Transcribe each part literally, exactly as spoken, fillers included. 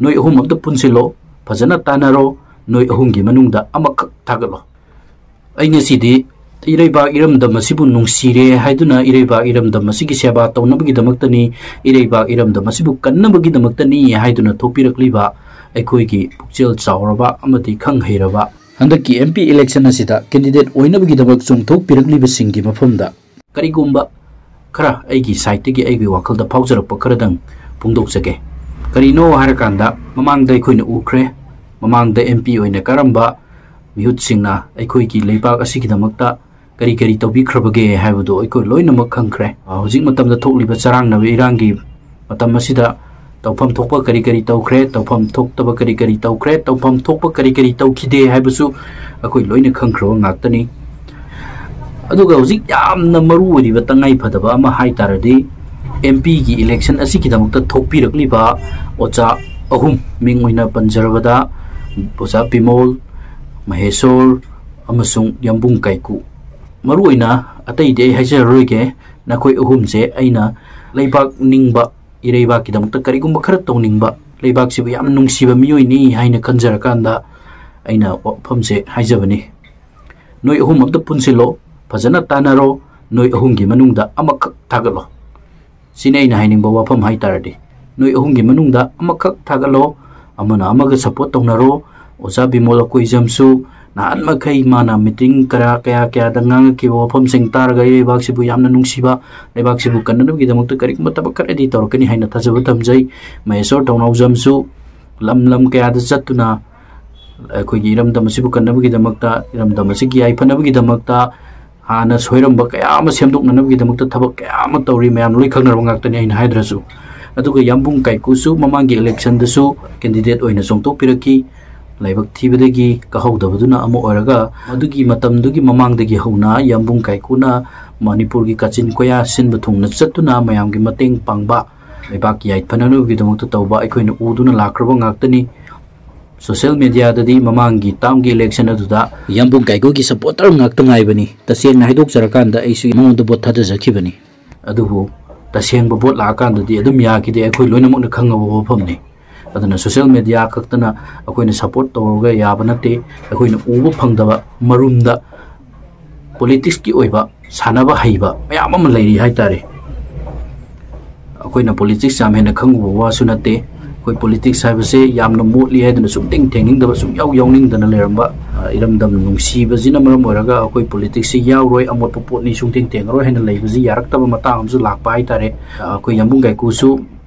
ꯅꯣꯏ ꯑꯍꯨꯝ ꯑꯝꯇ ꯄꯨꯟꯁꯤꯜꯂꯣ, ꯐꯖꯅ ꯇꯥꯟꯅꯔꯣ, ꯅꯣꯏ ꯑꯍꯨꯝꯒꯤ ꯃꯅꯨꯡꯗ ꯑꯃꯈꯛ ꯊꯥꯒꯠꯂꯣ꯫ ꯑꯩ ꯉꯁꯤꯗꯤ ꯏꯔꯩꯕꯥꯛ ꯏꯔꯝꯗꯝ ꯑꯁꯤꯕꯨ ꯅꯨꯡꯁꯤꯔꯦ ꯍꯥꯏꯗꯨꯅ ꯏꯔꯩꯕꯥꯛ ꯏꯔꯝꯗꯝ ꯑꯁꯤꯒꯤ ꯁꯦꯕꯥ ꯇꯧꯅꯕꯒꯤꯗꯃꯛꯇꯅꯤ, ꯏꯔꯩꯕꯥꯛ ꯏꯔꯝꯗꯝ ꯑꯁꯤꯕꯨ ꯀꯟꯅꯕꯒꯤꯗꯃꯛꯇꯅꯤ ꯍꯥꯏꯗꯨꯅ ꯊꯣꯛꯄꯤꯔꯛꯂꯤꯕ ꯑꯩꯈꯣꯏꯒꯤ ꯄꯨꯛꯆꯦꯜ ꯆꯥꯎꯔꯕ ꯑꯃꯗꯤ ꯈꯪ ꯍꯩꯔꯕ, ꯍꯟꯗꯛꯀꯤ M P election ꯑꯁꯤꯗ candidate ꯑꯣꯏꯅꯕꯒꯤꯗꯃꯛ ꯆꯣꯡꯊꯣꯛꯄꯤꯔꯛꯂꯤꯕꯁꯤꯡꯒꯤ ꯃꯐꯝꯗ ꯀꯔꯤꯒꯨꯝꯕ ꯈꯔ ꯑꯩꯒꯤ sideꯇꯒꯤ ꯑꯩꯒꯤ ꯋꯥꯈꯜꯗ ꯐꯥꯎꯖꯔꯛꯄ ꯈꯔꯗꯪ ꯐꯣꯡꯗꯣꯛꯆꯒꯦ꯫ ꯀꯔꯤꯅꯣ ꯍꯥꯏꯔꯀꯥꯟꯗ, ꯃꯃꯥꯡꯗ ꯑꯩꯈꯣꯏꯅ ꯎꯈ꯭ꯔꯦ, ꯃꯃꯥꯡꯗ M P ꯑꯣꯏꯅ ꯀꯥꯔꯝꯕ ꯃꯤꯍꯨꯠꯁꯤꯡꯅ ꯑꯩꯈꯣꯏꯒꯤ ꯂꯩꯕꯥꯛ ꯑꯁꯤꯒꯤꯗꯃꯛꯇ ꯀꯔꯤ ꯀꯔꯤ ꯇꯧꯕꯤꯈ꯭ꯔꯕꯒꯦ ꯍꯥꯏꯕꯗꯨ ꯑꯩꯈꯣꯏ ꯂꯣꯏꯅꯃꯛ ꯈꯪꯈ꯭ꯔꯦ꯫ ꯍꯧꯖꯤꯛ ꯃꯇꯝꯗ ꯊꯣꯛꯂꯤꯕ ꯆꯔꯥꯡꯅꯕ ꯏꯔꯥꯡꯒꯤ ꯃꯇꯝ ꯑꯁꯤꯗ ꯇꯧꯐꯝ ꯊꯣꯛꯄ ꯀꯔꯤ ꯀꯔꯤ ꯇꯧꯈ꯭ꯔꯦ, ꯇꯧꯐꯝ ꯊꯣꯛꯇꯕ ꯀꯔꯤ ꯀꯔꯤ ꯇꯧꯈ꯭ꯔꯦ, ꯇꯧꯐꯝ ꯊꯣꯛꯄ ꯀꯔꯤ ꯀꯔꯤ ꯇꯧꯈꯤꯗꯦ ꯍꯥꯏꯕꯁꯨ ꯑꯩꯈꯣꯏ ꯂꯣꯏꯅ ꯈꯪꯈ꯭ꯔꯕ ꯉꯥꯛꯇꯅꯤ꯫ ꯑꯗꯨꯒ ꯍꯧꯖꯤꯛ ꯌꯥꯝꯅ ꯃꯔꯨ ꯑꯣꯏꯔꯤꯕ ꯇꯉꯥꯏ ꯐꯗꯕ ꯑꯃ ꯍꯥꯏ ꯇꯥꯔꯗꯤ, M Pꯒꯤ election ꯑꯁꯤꯒꯤꯗꯃꯛꯇ ꯊꯣꯛꯄꯤꯔꯛꯂꯤꯕ ꯑꯣꯖꯥ ꯑꯍꯨꯝ, ꯃꯤꯡ ꯑꯣꯏꯅ ꯄꯟꯖꯔꯕꯗ ꯑꯣꯖꯥ ꯕꯤꯃꯣꯜ, ꯃꯍꯦꯁꯣꯔ ꯑꯃꯁꯨꯡ ꯌꯥꯝꯕꯨꯡ ꯀꯥꯏꯀꯨ꯫ ꯃꯔꯨꯑꯣꯏꯅ ꯑꯇꯩꯗꯤ ꯑꯩ ꯍꯥꯏꯖꯔꯔꯣꯏꯒꯦ, ꯅꯈꯣꯏ ꯑꯍꯨꯝꯁꯦ ꯑꯩꯅ ꯂꯩꯕꯥꯛ ꯅꯤꯡꯕ, ꯏꯔꯩꯕꯥꯛꯀꯤꯗꯃꯛꯇ ꯀꯔꯤꯒꯨꯝꯕ ꯈꯔ ꯇꯧꯅꯤꯡꯕ, ꯂꯩꯕꯥꯛꯁꯤꯕꯨ ꯌꯥꯝꯅ ꯅꯨꯡꯁꯤꯕ ꯃꯤꯑꯣꯏꯅꯤ ꯍꯥꯏꯅ ꯈꯟꯖꯔꯀꯥꯟꯗ ꯑꯩꯅ ꯋꯥꯐꯝꯁꯦ ꯍꯥꯏꯖꯕꯅꯤ꯫ ꯅꯣꯏ ꯑꯍꯨꯝ ꯑꯝꯇ ꯄꯨꯟꯁꯤꯜꯂꯣ, ꯐꯖꯅ ꯇꯥꯟꯅꯔꯣ, ꯅꯣꯏ ꯑꯍꯨꯝꯒꯤ ꯃꯅꯨꯡꯗ ꯑꯃꯈꯛ ꯊꯥꯒꯠꯂꯣ꯫ ꯁꯤꯅꯤ ꯑꯩꯅ ꯍꯥꯏꯅꯤꯡꯕ ꯋꯥꯐꯝ ꯍꯥꯏ ꯇꯥꯔꯗꯤ, ꯅꯣꯏ ꯑꯍꯨꯝꯒꯤ ꯃꯅꯨꯡꯗ ꯑꯃꯈꯛ ꯊꯥꯒꯠꯂꯣ, ꯑꯃꯅ ꯑꯃꯒ support ꯇꯧꯅꯔꯣ꯫ ꯑꯣꯖꯥ ꯕꯤꯃꯣꯜ ꯑꯀꯣꯏꯖꯝꯁꯨ ꯅꯍꯥꯟ ꯃꯈꯩ ꯃꯥꯅ meeting ꯀꯌꯥ ꯀꯌꯥ ꯀꯌꯥꯗ ꯉꯥꯡꯉꯛꯈꯤꯕ ꯋꯥꯐꯝꯁꯤꯡ ꯇꯥꯔꯒ ꯂꯩꯕꯥꯛꯁꯤꯕꯨ ꯌꯥꯝꯅ ꯅꯨꯡꯁꯤꯕ, ꯂꯩꯕꯥꯛꯁꯤꯕꯨ ꯀꯟꯅꯅꯕꯒꯤꯗꯃꯛꯇ ꯀꯔꯤꯒꯨꯝꯕ ꯊꯕꯛ ꯈꯔꯗꯤ ꯇꯧꯔꯛꯀꯅꯤ ꯍꯥꯏꯅ ꯊꯥꯖꯕ ꯊꯝꯖꯩ꯫ ꯃꯍꯦꯁꯣꯔ ꯊꯧꯅꯥꯎꯖꯝꯁꯨ ꯂꯝ ꯂꯝ ꯀꯌꯥꯗ ꯆꯠꯇꯨꯅ ꯑꯩꯈꯣꯏꯒꯤ ꯏꯔꯝꯗꯝ ꯑꯁꯤꯕꯨ ꯀꯟꯅꯕꯒꯤꯗꯃꯛꯇ, ꯏꯔꯝꯗꯝ ꯑꯁꯤꯒꯤ ꯌꯥꯏꯐꯅꯕꯒꯤꯗꯃꯛꯇ, ꯍꯥꯟꯅ ꯁꯣꯏꯔꯝꯕ ꯀꯌꯥ ꯑꯃ ꯁꯦꯝꯗꯣꯛꯅꯅꯕꯒꯤꯗꯃꯛꯇ ꯊꯕꯛ ꯀꯌꯥ ꯑꯃ ꯇꯧꯔꯤ, ꯃꯌꯥꯝ ꯂꯣꯏ ꯈꯪꯅꯔꯕ ꯉꯥꯛꯇꯅꯤ ꯑꯩꯅ ꯍꯥꯏꯗ꯭ꯔꯁꯨ꯫ ꯑꯗꯨꯒ ꯌꯥꯝꯕꯨꯡ ꯀꯥꯏꯀꯨꯁꯨ ꯃꯃꯥꯡꯒꯤ electionꯗꯁꯨ candidate ꯑꯣꯏꯅ ꯆꯣꯡꯊꯣꯛꯄꯤꯔꯛꯈꯤ꯫ ꯂꯥꯏꯕꯛ ꯊꯤꯕꯗꯒꯤ ꯀꯥꯍꯧꯗꯕꯗꯨꯅ ꯑꯃ ꯑꯣꯏꯔꯒ, ꯃꯗꯨꯒꯤ ꯃꯇꯝꯗꯨꯒꯤ ꯃꯃꯥꯡꯗꯒꯤ ꯍꯧꯅ ꯌꯥꯝꯕꯨꯡ ꯀꯥꯏꯀꯨꯅ ꯃꯅꯤꯄꯨꯔꯒꯤ ꯀꯥꯆꯤꯟ ꯀꯣꯌꯥ ꯁꯤꯟꯕ ꯊꯨꯡꯅ ꯆꯠꯇꯨꯅ ꯃꯌꯥꯝꯒꯤ ꯃꯇꯦꯡ ꯄꯥꯡꯕ, ꯂꯩꯕꯥꯛꯀꯤ ꯌꯥꯏꯐꯅꯅꯕꯒꯤꯗꯃꯛꯇ ꯇꯧꯕ ꯑꯩꯈꯣꯏꯅ ꯎꯗꯨꯅ ꯂꯥꯛꯈ꯭ꯔꯕ ꯉꯥꯛꯇꯅꯤ꯫ Social mediaꯗꯗꯤ ꯃꯃꯥꯡꯒꯤ termꯒꯤ election ꯑꯗꯨꯗ ꯌꯥꯝꯕꯨꯡ ꯀꯥꯏꯀꯨꯒꯤ supporter ꯉꯥꯛꯇ ꯉꯥꯏꯕꯅꯤ꯫ ꯇꯁꯦꯡꯅ ꯍꯥꯏꯗꯣꯛꯆꯔꯀꯥꯟꯗ ꯑꯩꯁꯨ ꯃꯉꯣꯟꯗ vote ꯊꯥꯗꯖꯈꯤꯕꯅꯤ꯫ ꯑꯗꯨꯕꯨ ꯇꯁꯦꯡꯕ vote ꯂꯥꯛꯑꯀꯥꯟꯗꯗꯤ ꯑꯗꯨꯝ ꯌꯥꯈꯤꯗꯦ, ꯑꯩꯈꯣꯏ ꯂꯣꯏꯅꯃꯛꯅ ꯈꯪꯉꯕ ꯋꯥꯐꯝꯅꯤ꯫ ꯑꯗꯨꯅ social media ꯈꯛꯇꯅ ꯑꯩꯈꯣꯏꯅ support ꯇꯧꯔꯒ ꯌꯥꯕ ꯅꯠꯇꯦ꯫ ꯑꯩꯈꯣꯏꯅ ꯎꯕ ꯐꯪꯗꯕ ꯃꯔꯨꯝꯗ politics ꯀꯤ ꯑꯣꯏꯕ ꯁꯥꯟꯅꯕ ꯍꯩꯕ ꯃꯌꯥꯝ ꯑꯃ ꯂꯩꯔꯤ ꯍꯥꯏꯇꯥꯔꯦ꯫ ꯑꯩꯈꯣꯏꯅ politics ꯌꯥꯝ ꯍꯦꯟꯅ ꯈꯪꯉꯨꯕ ꯋꯥꯁꯨ ꯅꯠꯇꯦ꯫ ꯑꯩꯈꯣꯏ politics ꯍꯥꯏꯕꯁꯦ ꯌꯥꯝꯅ ꯃꯣꯠꯂꯤ ꯍꯥꯏꯗꯨꯅ ꯁꯨꯡꯇꯦꯡ ꯊꯦꯡꯅꯤꯡꯗꯕ, ꯁꯨꯡꯌꯥꯎ ꯌꯥꯎꯅꯤꯡꯗꯅ ꯂꯩꯔꯝꯕ, ꯑ, ꯏꯔꯝꯗꯝ ꯅꯨꯡꯁꯤꯕꯁꯤꯅ ꯃꯔꯝ ꯑꯣꯏꯔꯒ ꯑꯩꯈꯣꯏ politics ꯁꯤ ꯌꯥꯎꯔꯣꯏ, ꯑꯃꯣꯠꯄ ꯄꯣꯠꯅꯤ, ꯁꯨꯡꯊꯦꯡ ꯊꯦꯡꯉꯔꯣꯏ ꯍꯥꯏꯅ ꯂꯩꯕꯁꯤ ꯌꯥꯔꯛꯇꯕ ꯃꯇꯥꯡ ꯑꯃꯁꯨ ꯂꯥꯛꯄ ꯍꯥꯏꯇꯥꯔꯦ꯫ ꯑ, ꯑꯩꯈꯣꯏ ꯌꯥꯝꯕꯨꯡ ꯀꯥꯏꯀꯨꯁꯨ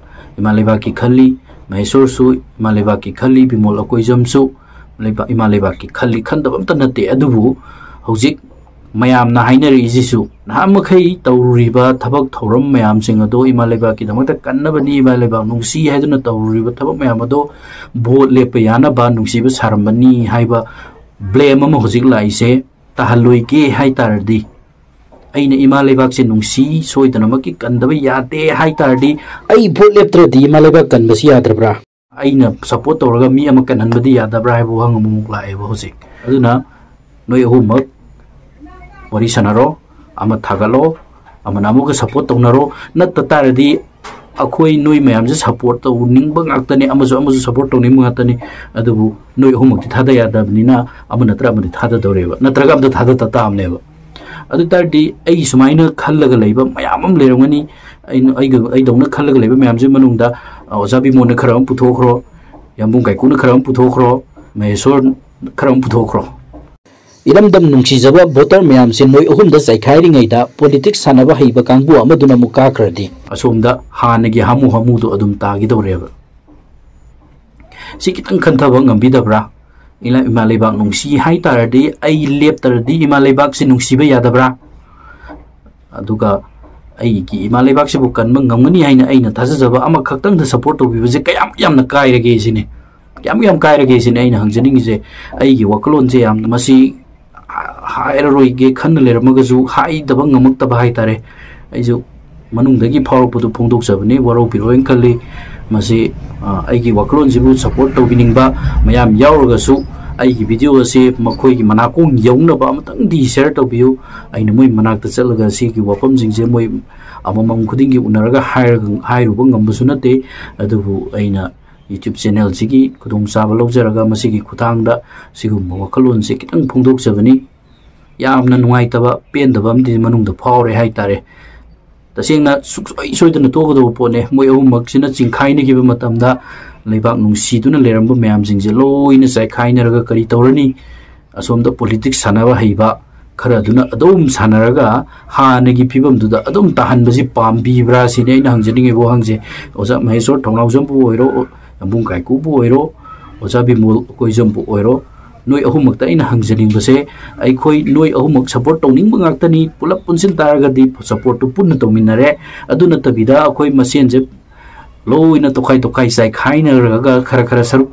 ꯏꯃꯥ ꯂꯩꯕꯥꯛꯀꯤ ꯈꯜꯂꯤ, ꯃꯍꯦꯁꯣꯔꯁꯨ ꯏꯃꯥ ꯂꯩꯕꯥꯛꯀꯤ ꯈꯜꯂꯤ, ꯕꯤꯃꯣꯜ ꯑꯀꯣꯏꯖꯝꯁꯨ ꯂꯩꯕꯥꯛ, ꯏꯃꯥ ꯂꯩꯕꯥꯛꯀꯤ ꯈꯜꯂꯤ, ꯈꯟꯗꯕ ꯑꯝꯇ ꯅꯠꯇꯦ꯫ ꯑꯗꯨꯕꯨ ꯍꯧꯖꯤꯛ ꯃꯌꯥꯝꯅ ꯍꯥꯏꯅꯔꯛꯏꯁꯤꯁꯨ ꯅꯍꯥꯟ ꯃꯈꯩ ꯇꯧꯔꯨꯔꯤꯕ ꯊꯕꯛ ꯊꯧꯔꯝ ꯃꯌꯥꯝꯁꯤꯡ ꯑꯗꯣ ꯏꯃꯥ ꯂꯩꯕꯥꯛꯀꯤꯗꯃꯛꯇ ꯀꯟꯅꯕꯅꯤ, ꯏꯃꯥ ꯂꯩꯕꯥꯛ ꯅꯨꯡꯁꯤ ꯍꯥꯏꯗꯨꯅ ꯇꯧꯔꯨꯔꯤꯕ ꯊꯕꯛ ꯃꯌꯥꯝ ꯑꯗꯣ vote ꯂꯦꯞꯄ ꯌꯥꯅꯕ ꯅꯨꯡꯁꯤꯕ ꯁꯥꯔꯝꯕꯅꯤ ꯍꯥꯏꯕ blame ꯑꯃ ꯍꯧꯖꯤꯛ ꯂꯥꯛꯏꯁꯦ ꯇꯥꯍꯜꯂꯣꯏꯒꯦ ꯍꯥꯏ ꯇꯥꯔꯗꯤ, ꯑꯩꯅ ꯏꯃꯥ ꯂꯩꯕꯥꯛꯁꯦ ꯅꯨꯡꯁꯤ ꯁꯣꯏꯗꯅꯃꯛꯀꯤ ꯀꯟꯗꯕ ꯌꯥꯗꯦ ꯍꯥꯏ ꯇꯥꯔꯗꯤ, ꯑꯩ vote ꯂꯦꯞꯇ꯭ꯔꯗꯤ ꯏꯃꯥ ꯂꯩꯕꯥꯛ ꯀꯟꯕꯁꯤ ꯌꯥꯗ꯭ꯔꯕ꯭ꯔꯥ? ꯑꯩꯅ support ꯇꯧꯔꯒ ꯃꯤ ꯑꯃ ꯀꯟꯍꯟꯕꯗꯤ ꯌꯥꯗꯕ꯭ꯔꯥ ꯍꯥꯏꯕ ꯋꯥꯍꯪ ꯑꯃꯃꯨꯛ ꯂꯥꯛꯑꯦꯕ ꯍꯧꯖꯤꯛ꯫ ꯑꯗꯨꯅ ꯅꯣꯏ ꯑꯍꯨꯝꯃꯛ ꯋꯥꯔꯤ ꯁꯥꯟꯅꯔꯣ, ꯑꯃ ꯊꯥꯒꯠꯂꯣ, ꯑꯃꯅ ꯑꯃꯒ support ꯇꯧꯅꯔꯣ꯫ ꯅꯠꯇ ꯇꯥꯔꯗꯤ ꯑꯩꯈꯣꯏ ꯅꯣꯏ ꯃꯌꯥꯝꯁꯦ support ꯇꯧꯅꯤꯡꯕ ꯉꯥꯛꯇꯅꯤ, ꯑꯃꯁꯨ ꯑꯃꯁꯨ support ꯇꯧꯅꯤꯡꯕ ꯉꯥꯛꯇꯅꯤ꯫ ꯑꯗꯨꯕꯨ ꯅꯣꯏ ꯑꯍꯨꯝꯃꯛꯇꯤ ꯊꯥꯗ ꯌꯥꯗꯕꯅꯤꯅ ꯑꯃ ꯅꯠꯇ꯭ꯔ ꯑꯃꯗꯤ ꯊꯥꯗꯗꯧꯔꯦꯕ, ꯅꯠꯇ꯭ꯔꯒ ꯑꯝꯇ ꯊꯥꯗ ꯇꯥꯕꯅꯦꯕ꯫ ꯑꯗꯨ ꯇꯥꯔꯗꯤ ꯑꯩ ꯁꯨꯃꯥꯏꯅ ꯈꯜꯂꯒ ꯂꯩꯕ ꯃꯌꯥꯝ ꯑꯃ ꯂꯩꯔꯝꯒꯅꯤ꯫ ꯑꯩꯅ, ꯑꯩꯒ, ꯑꯩꯗꯧꯅ ꯈꯜꯂꯒ ꯂꯩꯕ ꯃꯌꯥꯝꯁꯤ ꯃꯅꯨꯡꯗ, ꯑ, ꯑꯣꯖꯥ ꯕꯤꯃꯣꯟꯅ ꯈꯔ ꯑꯃ ꯄꯨꯊꯣꯛꯈ꯭ꯔꯣ, ꯌꯥꯝꯕꯨꯡ ꯀꯥꯏꯀꯨꯅ ꯈꯔ ꯑꯃ ꯄꯨꯊꯣꯛꯈ꯭ꯔꯣ, ꯃꯍꯦꯁꯣꯔ ꯈꯔ ꯑꯃ ꯄꯨꯊꯣꯛꯈ꯭ꯔꯣ꯫ ꯏꯔꯝꯗꯝ ꯅꯨꯡꯁꯤꯖꯕ voter ꯃꯌꯥꯝꯁꯦ ꯅꯣꯏ ꯑꯍꯨꯝꯗ ꯆꯥꯏꯈꯥꯏꯔꯤꯉꯩꯗ politics ꯁꯥꯟꯅꯕ ꯍꯩꯕ ꯀꯥꯡꯕꯨ ꯑꯃꯗꯨꯅ ꯑꯃꯨꯛ ꯀꯥꯈ꯭ꯔꯗꯤ? ꯑꯁꯣꯝꯗ ꯍꯥꯟꯅꯒꯤ ꯍꯥꯃꯨ ꯍꯥꯃꯨꯗꯣ ꯑꯗꯨꯝ ꯇꯥꯈꯤꯗꯧꯔꯦꯕ꯫ ꯁꯤ ꯈꯤꯇꯪ ꯈꯟꯊꯕ ꯉꯝꯕꯤꯗꯕ꯭ꯔꯥ? ꯏꯂꯥ-, ꯏꯃꯥ ꯂꯩꯕꯥꯛ ꯅꯨꯡꯁꯤ ꯍꯥꯏ ꯇꯥꯔꯗꯤ, ꯑꯩ ꯂꯦꯞꯇ꯭ꯔꯗꯤ ꯏꯃꯥ ꯂꯩꯕꯥꯛꯁꯤ ꯅꯨꯡꯁꯤꯕ ꯌꯥꯗꯕ꯭ꯔꯥ? ꯑꯗꯨꯒ ꯑꯩꯒꯤ ꯏꯃꯥ ꯂꯩꯕꯥꯛꯁꯤꯕꯨ ꯀꯟꯕ ꯉꯝꯒꯅꯤ ꯍꯥꯏꯅ ꯑꯩꯅ ꯊꯥꯖꯖꯕ ꯑꯃꯈꯛꯇꯪꯗ support ꯇꯧꯕꯤꯕꯁꯦ ꯀꯌꯥꯝ ꯌꯥꯝꯅ ꯀꯥꯏꯔꯒꯦ ꯁꯤꯅꯤ꯫ ꯀꯌꯥꯝ ꯌꯥꯝ ꯀꯥꯏꯔꯒꯦ ꯁꯤꯅꯤ ꯑꯩꯅ ꯍꯪꯖꯅꯤꯡꯉꯤꯁꯦ꯫ ꯑꯩꯒꯤ ꯋꯥꯈꯜꯂꯣꯟꯁꯦ ꯌꯥꯝꯅ, ꯃꯁꯤ ꯍꯥꯏꯔꯔꯣꯏꯒꯦ ꯈꯟꯅ ꯂꯩꯔꯝꯃꯒꯁꯨ ꯍꯥꯏꯗꯕ ꯉꯝꯃꯛꯇꯕ ꯍꯥꯏꯇꯥꯔꯦ꯫ ꯑꯩꯁꯨ ꯃꯅꯨꯡꯗꯒꯤ ꯐꯥꯎꯔꯛꯄꯗꯨ ꯐꯣꯡꯗꯣꯛꯆꯕꯅꯤ, ꯋꯥꯔꯧꯕꯤꯔꯣꯏꯅ ꯈꯜꯂꯤ꯫ ꯃꯁꯤ, ꯑ, ꯑꯩꯒꯤ ꯋꯥꯈꯜꯂꯣꯟꯁꯤꯕꯨ support ꯇꯧꯕꯤꯅꯤꯡꯕ ꯃꯌꯥꯝ ꯌꯥꯎꯔꯒꯁꯨ, ꯑꯩꯒꯤ video ꯑꯁꯤ ꯃꯈꯣꯏꯒꯤ ꯃꯅꯥꯀꯣꯡ ꯌꯧꯅꯕ ꯑꯃꯇꯪꯗꯤ share ꯇꯧꯕꯤꯌꯨ꯫ ꯑꯩꯅ ꯃꯣꯏ ꯃꯅꯥꯛꯇ ꯆꯠꯂꯒ ꯁꯤꯒꯤ ꯋꯥꯐꯝꯁꯤꯡꯁꯦ ꯃꯣꯏ ꯑꯃꯃꯝ ꯈꯨꯗꯤꯡꯒꯤ ꯎꯅꯔꯒ ꯍꯥꯏꯔꯒ, ꯍꯥꯏꯔꯨꯕ ꯉꯝꯕꯁꯨ ꯅꯠꯇꯦ꯫ ꯑꯗꯨꯕꯨ ꯑꯩꯅ YouTube ꯆꯦꯅꯦꯜꯁꯤꯒꯤ ꯈꯨꯗꯣꯡꯆꯥꯕ ꯂꯧꯖꯔꯒ ꯃꯁꯤꯒꯤ ꯈꯨꯠꯊꯥꯡꯗ ꯁꯤꯒꯨꯝꯕ ꯋꯥꯈꯜꯂꯣꯟꯁꯦ ꯈꯤꯇꯪ ꯐꯣꯡꯗꯣꯛꯆꯕꯅꯤ꯫ ꯌꯥꯝꯅ ꯅꯨꯡꯉꯥꯏꯇꯕ, ꯄꯦꯟꯗꯕ ꯑꯃꯗꯤ ꯃꯅꯨꯡꯗ ꯐꯥꯎꯔꯦ ꯍꯥꯏꯇꯥꯔꯦ꯫ ꯇꯁꯦꯡꯅ ꯁꯨꯡꯁꯣꯏ ꯁꯣꯏꯗꯅ ꯊꯣꯛꯀꯗꯧꯕ ꯄꯣꯠꯅꯦ꯫ ꯃꯣꯏ ꯑꯍꯨꯝꯃꯛꯁꯤꯅ ꯆꯤꯡꯈꯥꯏꯅꯈꯤꯕ ꯃꯇꯝꯗ ꯂꯩꯕꯥꯛ ꯅꯨꯡꯁꯤꯗꯨꯅ ꯂꯩꯔꯝꯕ ꯃꯌꯥꯝꯁꯤꯡꯁꯦ ꯂꯣꯏꯅ ꯆꯥꯏꯈꯥꯏꯅꯔꯒ ꯀꯔꯤ ꯇꯧꯔꯅꯤ? ꯑꯁꯣꯝꯗ ꯄꯣꯂꯤꯇꯤꯛꯁ ꯁꯥꯟꯅꯕ ꯍꯩꯕ ꯈꯔꯗꯨꯅ ꯑꯗꯨꯝ ꯁꯥꯟꯅꯔꯒ ꯍꯥꯟꯅꯒꯤ ꯐꯤꯕꯝꯗꯨꯗ ꯑꯗꯨꯝ ꯇꯥꯍꯟꯕꯁꯤ ꯄꯥꯝꯕꯤꯕ꯭ꯔꯥ ꯁꯤꯅꯤ ꯑꯩꯅ ꯍꯪꯖꯅꯤꯡꯉꯤꯕ ꯋꯥꯍꯪꯁꯦ꯫ ꯑꯣꯖꯥ ꯃꯍꯦꯁꯣꯔ ꯊꯧꯅꯥꯎꯖꯝꯕꯨ ꯑꯣꯏꯔꯣ, ꯌꯥꯝꯕꯨꯡ ꯀꯥꯏꯀꯨꯕꯨ ꯑꯣꯏꯔꯣ, ꯑꯣꯖꯥ ꯕꯤꯃꯣꯜ ꯀꯣꯏꯖꯝꯕꯨ ꯑꯣꯏꯔꯣ, ꯅꯣꯏ ꯑꯍꯨꯝꯃꯛꯇ ꯑꯩꯅ ꯍꯪꯖꯅꯤꯡꯕꯁꯦ, ꯑꯩꯈꯣꯏ ꯅꯣꯏ ꯑꯍꯨꯝꯃꯛ ꯁꯄꯣꯔꯠ ꯇꯧꯅꯤꯡꯕ ꯉꯥꯛꯇꯅꯤ꯫ ꯄꯨꯂꯞ ꯄꯨꯟꯁꯤꯟ ꯇꯥꯔꯒꯗꯤ ꯁꯄꯣꯔꯠꯇꯨ ꯄꯨꯟꯅ ꯇꯧꯃꯤꯟꯅꯔꯦ꯫ ꯑꯗꯨ ꯅꯠꯇꯕꯤꯗ ꯑꯩꯈꯣꯏ ꯃꯁꯦꯟꯁꯦ ꯂꯣꯏꯅ ꯇꯣꯈꯥꯏ ꯇꯣꯈꯥꯏ ꯆꯥꯏꯈꯥꯏꯅꯔꯒ ꯈꯔ ꯈꯔ ꯁꯔꯨꯛ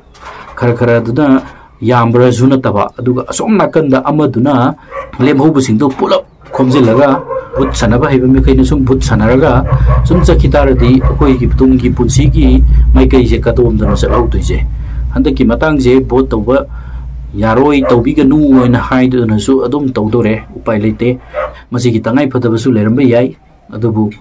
ꯈꯔ ꯈꯔ ꯑꯗꯨꯅ ꯌꯥꯝꯕ꯭ꯔꯁꯨ ꯅꯠꯇꯕ, ꯑꯗꯨꯒ ꯑꯁꯣꯝ ꯅꯥꯀꯟꯗ ꯑꯃꯗꯨꯅ ꯂꯦꯝꯍꯧꯕꯁꯤꯡꯗꯣ ꯄꯨꯂꯞ ꯈꯣꯝꯖꯤꯜꯂꯒ ꯚꯨꯠ ꯁꯥꯟꯅꯕ ꯍꯩꯕ ꯃꯤꯈꯩꯅ ꯁꯨꯝ ꯚꯨꯠ ꯁꯥꯟꯅꯔꯒ ꯁꯨꯝ ꯆꯠꯈꯤ ꯇꯥꯔꯗꯤ ꯑꯩꯈꯣꯏꯒꯤ ꯇꯨꯡꯒꯤ ꯄꯨꯟꯁꯤꯒꯤ ꯃꯥꯏꯀꯩꯁꯦ ꯀꯗꯣꯝꯗꯅꯣ ꯆꯠꯍꯧꯗꯣꯏꯁꯦ꯫ ꯍꯟꯗꯛꯀꯤ ꯃꯇꯥꯡꯁꯦ ꯚꯣꯠ ꯇꯧꯕ ꯌꯥꯔꯣꯏ, ꯇꯧꯕꯤꯒꯅꯨ ꯍꯥꯏꯅ ꯍꯥꯏꯗꯨꯅꯁꯨ ꯑꯗꯨꯝ ꯇꯧꯗꯣꯔꯦ꯫ ꯎꯄꯥꯏ ꯂꯩꯇꯦ꯫ ꯃꯁꯤꯒꯤ ꯇꯉꯥꯏ ꯐꯗꯕꯁꯨ ꯂꯩꯔꯝꯕ ꯌꯥꯏ꯫ ꯑꯗꯨꯕꯨ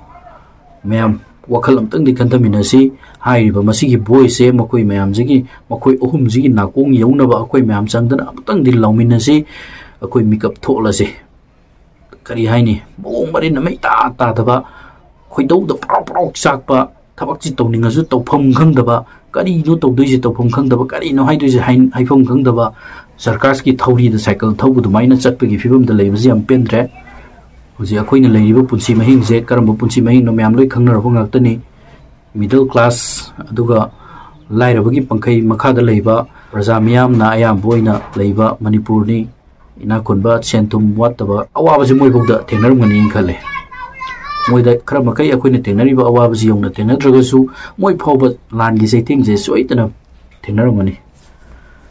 ꯃꯌꯥꯝ ꯋꯥꯈꯜ ꯑꯝꯇꯪꯗꯤ ꯈꯟꯊꯃꯤꯟꯅꯁꯤ꯫ ꯍꯥꯏꯔꯤꯕ ꯃꯁꯤꯒꯤ ꯚꯣꯏꯁꯁꯦ ꯃꯈꯣꯏ ꯃꯌꯥꯝꯁꯤꯒꯤ, ꯃꯈꯣꯏ ꯑꯍꯨꯝꯁꯤꯒꯤ ꯅꯥꯀꯣꯡ ꯌꯧꯅꯕ ꯑꯩꯈꯣꯏ ꯃꯌꯥꯝ ꯆꯪꯗꯅ ꯑꯃꯨꯛꯇꯪꯗꯤ ꯂꯥꯎꯃꯤꯟꯅꯁꯤ꯫ ꯑꯩꯈꯣꯏ ꯃꯤꯀꯞ ꯊꯣꯛꯂꯁꯤ꯫ ꯀꯔꯤ ꯍꯥꯏꯅꯤ, ꯃꯑꯣꯡ ꯃꯔꯤꯟ ꯑꯃ ꯏꯇꯥ ꯇꯥꯗꯕ, ꯈꯣꯏꯗꯧꯗ ꯄ꯭ꯔꯣꯛ ꯄ꯭ꯔꯣꯛ ꯆꯥꯛꯄ, ꯊꯕꯛꯁꯤ ꯇꯧꯅꯤꯡꯉꯁꯨ ꯇꯧꯐꯝ ꯈꯪꯗꯕ, ꯀꯔꯤꯅꯣ ꯇꯧꯗꯣꯏꯁꯦ ꯇꯧꯐꯝ ꯈꯪꯗꯕ, ꯀꯔꯤꯅꯣ ꯍꯥꯏꯗꯣꯏꯁꯦ ꯍꯥꯏꯐꯝ ꯈꯪꯗꯕ, ꯁꯔꯀꯥꯔꯁꯀꯤ ꯊꯧꯔꯤꯗ ꯁꯥꯏꯀꯜ ꯊꯧꯕ ꯑꯗꯨꯃꯥꯏꯅ ꯆꯠꯄꯒꯤ ꯐꯤꯕꯝꯗ ꯂꯩꯕꯁꯤ ꯌꯥꯝ ꯄꯦꯟꯗ꯭ꯔꯦ꯫ ꯍꯧꯖꯤꯛ ꯑꯩꯈꯣꯏꯅ ꯂꯩꯔꯤꯕ ꯄꯨꯟꯁꯤ ꯃꯍꯤꯡꯁꯦ ꯀꯔꯝꯕ ꯄꯨꯟꯁꯤ ꯃꯍꯤꯡꯅꯣ ꯃꯌꯥꯝ ꯂꯣꯏ ꯈꯪꯅꯔꯕ ꯉꯥꯛꯇꯅꯤ꯫ ꯃꯤꯗꯜ ꯀ꯭ꯂꯥꯁ ꯑꯗꯨꯒ ꯂꯥꯏꯔꯕꯒꯤ ꯄꯪꯈꯩ ꯃꯈꯥꯗ ꯂꯩꯕ ꯄ꯭ꯔꯖꯥ ꯃꯤꯌꯥꯝꯅ ꯑꯌꯥꯝꯕ ꯑꯣꯏꯅ ꯂꯩꯕ ꯃꯅꯤꯄꯨꯔꯅꯤ꯫ ꯏꯅꯥꯛ ꯈꯨꯟꯕ, ꯁꯦꯟ ꯊꯨꯝ ꯋꯥꯠꯇꯕ, ꯑꯋꯥꯕꯁꯤ ꯃꯣꯏꯐꯥꯎꯗ ꯊꯦꯡꯅꯔꯝꯒꯅꯤꯅ ꯈꯜꯂꯦ꯫ ꯃꯣꯏꯗ ꯈꯔ ꯃꯈꯩ ꯑꯩꯈꯣꯏꯅ ꯊꯦꯡꯅꯔꯤꯕ ꯑꯋꯥꯕꯁꯤ ꯌꯧꯅ ꯊꯦꯡꯅꯗ꯭ꯔꯒꯁꯨ ꯃꯣꯏ ꯐꯥꯎꯕ ꯂꯥꯟꯒꯤ ꯆꯩꯊꯦꯡꯁꯦ ꯁꯣꯏꯗꯅ ꯊꯦꯡꯅꯔꯝꯒꯅꯤ꯫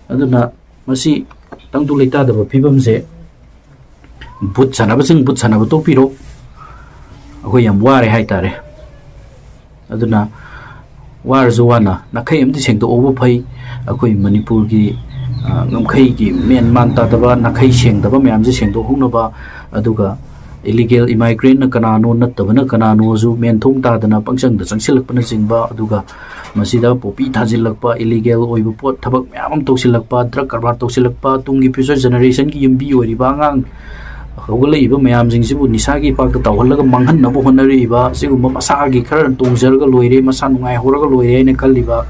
ꯑꯗꯨꯅ ꯃꯁꯤ ꯇꯪꯗꯨ ꯂꯩꯇꯥꯗꯕ ꯐꯤꯕꯝꯁꯦ ꯚꯨꯠ ꯁꯥꯟꯅꯕꯁꯤꯡ ꯚꯨꯠ ꯁꯥꯟꯅꯕ ꯇꯣꯛꯄꯤꯔꯣ꯫ ꯑꯩꯈꯣꯏ ꯌꯥꯝ ꯋꯥꯔꯦ ꯍꯥꯏꯇꯥꯔꯦ꯫ ꯑꯗꯨꯅ ꯋꯥꯔꯁꯨ ꯋꯥꯅ ꯅꯥꯈꯩ ꯑꯃꯗꯤ ꯁꯦꯡꯗꯣꯛꯍꯧꯕ ꯐꯩ꯫ ꯑꯩꯈꯣꯏ ꯃꯅꯤꯄꯨꯔꯒꯤ, ꯑ, ꯉꯝꯈꯩꯒꯤ ꯃꯦꯟ ꯃꯥꯟ ꯇꯥꯗꯕ ꯅꯥꯈꯩ ꯁꯦꯡꯗꯕ ꯃꯌꯥꯝꯁꯦ ꯁꯦꯡꯗꯣꯛꯍꯧꯅꯕ, ꯑꯗꯨꯒ Illegal immigrantꯅ ꯀꯅꯥꯅꯣ, ꯅꯠꯇꯕꯅ ꯀꯅꯥꯅꯣꯁꯨ ꯃꯦꯟꯊꯣꯡ ꯇꯥꯗꯅ ꯄꯪꯆꯪꯗ ꯆꯪꯁꯤꯜꯂꯛꯄꯅꯆꯤꯡꯕ, ꯑꯗꯨꯒ ꯃꯁꯤꯗ poppy ꯊꯥꯖꯤꯜꯂꯛꯄ, illegal ꯑꯣꯏꯕ ꯄꯣꯠ, ꯊꯕꯛ ꯃꯌꯥꯝ ꯑꯃ ꯇꯧꯁꯤꯜꯂꯛꯄ, drug ꯀꯔꯕꯥꯔ ꯇꯧꯁꯤꯜꯂꯛꯄ, ꯇꯨꯡꯒꯤ future generationꯒꯤ ꯌꯨꯝꯕꯤ ꯑꯣꯏꯔꯤꯕ ꯑꯉꯥꯡ ꯍꯧꯒꯠꯂꯛꯏꯕ ꯃꯌꯥꯝꯁꯤꯡꯁꯤꯕꯨ ꯅꯤꯁꯥꯒꯤ ꯏꯄꯥꯛꯇ ꯇꯥꯎꯍꯜꯂꯒ ꯃꯥꯡꯍꯟꯅꯕ ꯍꯣꯠꯅꯔꯛꯏꯕ, ꯑꯁꯤꯒꯨꯝꯕ ꯃꯁꯥꯒꯤ ꯈꯔ ꯇꯣꯡꯖꯔꯒ ꯂꯣꯏꯔꯦ, ꯃꯁꯥ ꯅꯨꯡꯉꯥꯏꯍꯧꯔꯒ ꯂꯣꯏꯔꯦ ꯍꯥꯏꯅ ꯈꯜꯂꯤꯕ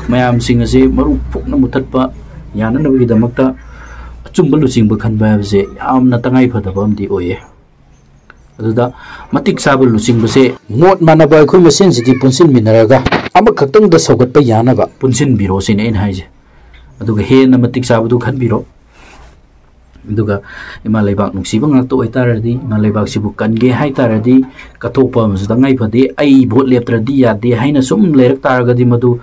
ꯃꯌꯥꯝꯁꯤꯡ ꯑꯁꯦ ꯃꯔꯨ ꯐꯨꯛꯅ ꯃꯨꯊꯠꯄ ꯌꯥꯅꯅꯕꯒꯤꯗꯃꯛꯇ ꯑꯆꯨꯝꯕ ꯂꯨꯆꯤꯡꯕ ꯈꯟꯕ ꯍꯥꯏꯕꯁꯦ ꯌꯥꯝꯅ ꯇꯉꯥꯏ ꯐꯗꯕ ꯑꯃꯗꯤ ꯑꯣꯏꯌꯦ꯫ ꯑꯗꯨꯗ ꯃꯇꯤꯛ ꯆꯥꯕ ꯂꯨꯆꯤꯡꯕꯁꯦ ꯃꯣꯠ ꯃꯥꯟꯅꯕ ꯑꯩꯈꯣꯏ ꯃꯁꯦꯟꯁꯤꯗꯤ ꯄꯨꯟꯁꯤꯟꯃꯤꯟꯅꯔꯒ ꯑꯃꯈꯛꯇꯪꯗ ꯁꯧꯒꯠꯄ ꯌꯥꯅꯕ ꯄꯨꯟꯁꯤꯟꯕꯤꯔꯣ ꯁꯤꯅꯤ ꯑꯩꯅ ꯍꯥꯏꯁꯦ꯫ ꯑꯗꯨꯒ ꯍꯦꯟꯅ ꯃꯇꯤꯛ ꯆꯥꯕꯗꯨ ꯈꯟꯕꯤꯔꯣ꯫ ꯑꯗꯨꯒ ꯏꯃꯥ ꯂꯩꯕꯥꯛ ꯅꯨꯡꯁꯤꯕ ꯉꯥꯛꯇ ꯑꯣꯏꯇꯥꯔꯗꯤ, ꯏꯃꯥ ꯂꯩꯕꯥꯛꯁꯤꯕꯨ ꯀꯟꯒꯦ ꯍꯥꯏꯇꯥꯔꯗꯤ, ꯀꯠꯊꯣꯛꯄ ꯑꯃꯁꯨ ꯇꯉꯥꯏ ꯐꯗꯦ꯫ ꯑꯩ ꯚꯣꯠ ꯂꯦꯞꯇ꯭ꯔꯗꯤ ꯌꯥꯗꯦ ꯍꯥꯏꯅ ꯁꯨꯝ ꯂꯩꯔꯛ ꯇꯥꯔꯒꯗꯤ, ꯃꯗꯨ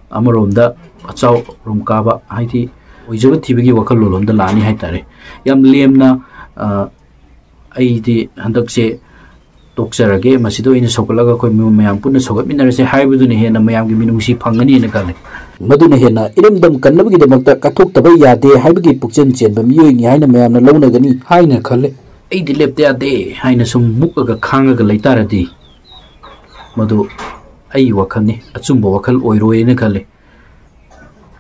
ꯑꯃꯔꯣꯝꯗ ꯑꯆꯥꯎ ꯑꯔꯨꯝ ꯀꯥꯕ, ꯍꯥꯏꯗꯤ ꯑꯣꯏꯖꯕ ꯊꯤꯕꯒꯤ ꯋꯥꯈꯜꯂꯣꯟ ꯑꯃꯗ ꯂꯥꯛꯑꯅꯤ ꯍꯥꯏꯇꯥꯔꯦ꯫ ꯌꯥꯝ ꯂꯦꯝꯅ, ꯑ, "ꯑꯩꯗꯤ ꯍꯟꯗꯛꯁꯦ ꯇꯣꯛꯆꯔꯒꯦ, ꯃꯁꯤꯗ ꯑꯣꯏꯅ ꯁꯧꯒꯠꯂꯒ ꯑꯩꯈꯣꯏ ꯃꯌꯥꯝ ꯄꯨꯟꯅ ꯁꯧꯒꯠꯃꯤꯟꯅꯔꯁꯦ" ꯍꯥꯏꯕꯗꯨꯅ ꯍꯦꯟꯅ ꯃꯌꯥꯝꯒꯤ ꯃꯤꯅꯨꯡꯁꯤ ꯐꯪꯒꯅꯤꯅ ꯈꯜꯂꯤ꯫ ꯃꯗꯨꯅ ꯍꯦꯟꯅ ꯏꯔꯝꯗꯝ ꯀꯟꯅꯕꯒꯤꯗꯃꯛꯇ ꯀꯠꯊꯣꯛꯇꯕ ꯌꯥꯗꯦ ꯍꯥꯏꯕꯒꯤ ꯄꯨꯛꯆꯦꯜ ꯆꯦꯟꯕ ꯃꯤꯑꯣꯏꯅꯤ ꯍꯥꯏꯅ ꯃꯌꯥꯝꯅ ꯂꯧꯅꯒꯅꯤ ꯍꯥꯏꯅ ꯈꯜꯂꯤ꯫ "ꯑꯩꯗꯤ ꯂꯦꯞꯇ ꯌꯥꯗꯦ" ꯍꯥꯏꯅ ꯁꯨꯝ ꯃꯨꯛꯑꯒ ꯈꯥꯡꯉꯒ ꯂꯩꯇꯥꯔꯗꯤ, ꯃꯗꯨ ꯑꯩꯒꯤ ꯋꯥꯈꯜꯅꯤ, ꯑꯆꯨꯝꯕ ꯋꯥꯈꯜ ꯑꯣꯏꯔꯣꯏꯅ ꯈꯜꯂꯤ꯫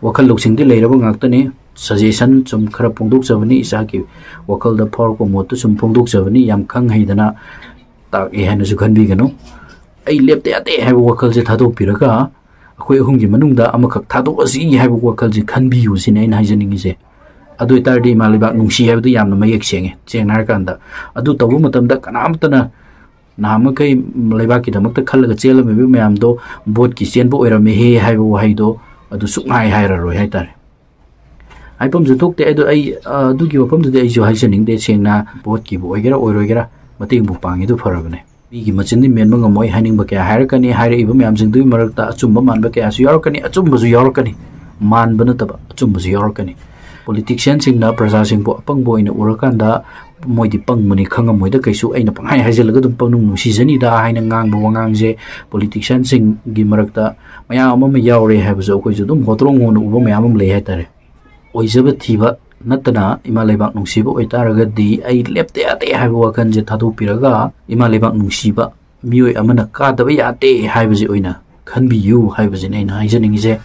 ꯋꯥꯈꯜ ꯂꯧꯁꯤꯡꯗꯤ ꯂꯩꯔꯕ ꯉꯥꯛꯇꯅꯤ꯫ Suggestion ꯁꯨꯝ ꯈꯔ ꯐꯣꯡꯗꯣꯛꯆꯕꯅꯤ, ꯏꯁꯥꯒꯤ ꯋꯥꯈꯜꯗ ꯐꯥꯎꯔꯛꯄ ꯃꯣꯠꯇꯨ ꯁꯨꯝ ꯐꯣꯡꯗꯣꯛꯆꯕꯅꯤ, ꯌꯥꯝ ꯈꯪ ꯍꯩꯗꯅ ꯇꯥꯛꯑꯦ ꯍꯥꯏꯅꯁꯨ ꯈꯟꯕꯤꯒꯅꯨ꯫ "ꯑꯩ ꯂꯦꯞꯇ ꯌꯥꯗꯦ" ꯍꯥꯏꯕ ꯋꯥꯈꯜꯁꯦ ꯊꯥꯗꯣꯛꯄꯤꯔꯒ, ꯑꯩꯈꯣꯏ ꯑꯍꯨꯝꯒꯤ ꯃꯅꯨꯡꯗ ꯑꯃꯈꯛ ꯊꯥꯗꯣꯛꯑꯁꯤ ꯍꯥꯏꯕ ꯋꯥꯈꯜꯁꯦ ꯈꯟꯕꯤꯌꯨ ꯁꯤꯅꯤ ꯑꯩꯅ ꯍꯥꯏꯖꯅꯤꯡꯉꯤꯁꯦ꯫ ꯑꯗꯨ ꯑꯣꯏꯇꯥꯔꯗꯤ ꯏꯃꯥ ꯂꯩꯕꯥꯛ ꯅꯨꯡꯁꯤ ꯍꯥꯏꯕꯗꯨ ꯌꯥꯝꯅ ꯃꯌꯦꯛ ꯁꯦꯡꯉꯦ꯫ ꯁꯦꯡꯅ ꯍꯥꯏꯔꯀꯥꯟꯗ, ꯑꯗꯨ ꯇꯧꯕ ꯃꯇꯝꯗ ꯀꯅꯥꯝꯇꯅ ꯅꯍꯥꯟꯃꯈꯩ ꯂꯩꯕꯥꯛꯀꯤꯗꯃꯛꯇ ꯈꯜꯂꯒ ꯆꯦꯜꯂꯝꯃꯤꯕ ꯃꯌꯥꯝꯗꯣ ꯚꯣꯠꯀꯤ ꯆꯦꯟꯕ ꯑꯣꯏꯔꯝꯃꯦꯍꯦ ꯍꯥꯏꯕ ꯋꯥꯍꯩꯗꯣ ꯑꯗꯨ ꯁꯨꯛꯍꯥꯏ ꯍꯥꯏꯔꯔꯣꯏ ꯍꯥꯏꯇꯥꯔꯦ꯫ ꯍꯥꯏꯐꯝꯁꯨ ꯊꯣꯛꯇꯦ꯫ ꯑꯗꯣ ꯑꯩ, ꯑ, ꯑꯗꯨꯒꯤ ꯋꯥꯐꯝꯗꯨꯗꯤ ꯑꯩꯁꯨ ꯍꯥꯏꯖꯅꯤꯡꯗꯦ꯫ ꯁꯦꯡꯅ ꯚꯣꯠꯀꯤꯕꯨ ꯑꯣꯏꯒꯦꯔꯥ ꯑꯣꯏꯔꯣꯏꯒꯦꯔꯥ, ꯃꯇꯦꯡꯕꯨ ꯄꯥꯡꯉꯤꯗꯨ ꯐꯔꯕꯅꯦ꯫ ꯃꯤꯒꯤ ꯃꯆꯤꯟꯗꯤ ꯃꯦꯟꯕ ꯉꯝꯃꯣꯏ, ꯍꯥꯏꯅꯤꯡꯕ ꯀꯌꯥ ꯍꯥꯏꯔꯛꯀꯅꯤ, ꯍꯥꯏꯔꯛꯏꯕ ꯃꯌꯥꯝꯁꯤꯡꯗꯨꯒꯤ ꯃꯔꯛꯇ ꯑꯆꯨꯝꯕ ꯃꯥꯟꯕ ꯀꯌꯥꯁꯨ ꯌꯥꯎꯔꯛꯀꯅꯤ, ꯑꯆꯨꯝꯕꯁꯨ ꯌꯥꯎꯔꯛꯀꯅꯤ, ꯃꯥꯟꯕ ꯅꯠꯇꯕ ꯑꯆꯨꯝꯕꯁꯨ ꯌꯥꯎꯔꯛꯀꯅꯤ꯫ Politicianꯁꯤꯡꯅ ꯄ꯭ꯔꯖꯥꯁꯤꯡꯕꯨ ꯑꯄꯪꯕ ꯑꯣꯏꯅ ꯎꯔꯀꯥꯟꯗ, "ꯃꯣꯏꯗꯤ ꯄꯪꯕꯅꯤ, ꯈꯪꯉꯝꯃꯣꯏꯗ ꯀꯩꯁꯨ, ꯑꯩꯅ ꯄꯪꯍꯥꯏ ꯍꯥꯏꯖꯤꯜꯂꯒ ꯑꯗꯨꯝ ꯄꯪꯅꯨꯡ ꯅꯨꯡꯁꯤꯖꯅꯤꯗ" ꯍꯥꯏꯅ ꯉꯥꯡꯕ ꯋꯥꯉꯥꯡꯁꯦ politicianꯁꯤꯡꯒꯤ ꯃꯔꯛꯇ ꯃꯌꯥꯝ ꯑꯃ ꯌꯥꯎꯔꯦ ꯍꯥꯏꯕꯁꯨ ꯑꯩꯈꯣꯏꯁꯨ ꯑꯗꯨꯝ ꯍꯣꯇ꯭ꯔꯣꯡ ꯍꯣꯡꯅ ꯎꯕ ꯃꯌꯥꯝ ꯑꯃ ꯂꯩ ꯍꯥꯏꯇꯥꯔꯦ꯫ ꯑꯣꯏꯖꯕ ꯊꯤꯕ ꯅꯠꯇꯅ ꯏꯃꯥ ꯂꯩꯕꯥꯛ ꯅꯨꯡꯁꯤꯕ ꯑꯣꯏꯇꯥꯔꯒꯗꯤ ꯑꯩ ꯂꯦꯞꯇ ꯌꯥꯗꯦ ꯍꯥꯏꯕ ꯋꯥꯈꯜꯁꯦ ꯊꯥꯗꯣꯛꯄꯤꯔꯒ ꯏꯃꯥ ꯂꯩꯕꯥꯛ ꯅꯨꯡꯁꯤꯕ ꯃꯤꯑꯣꯏ ꯑꯃꯅ ꯀꯥꯗꯕ ꯌꯥꯗꯦ ꯍꯥꯏꯕꯁꯤ ꯑꯣꯏꯅ ꯈꯟꯕꯤꯌꯨ ꯍꯥꯏꯕꯁꯤꯅ ꯑꯩꯅ ꯍꯥꯏꯖꯅꯤꯡꯉꯤꯁꯦ꯫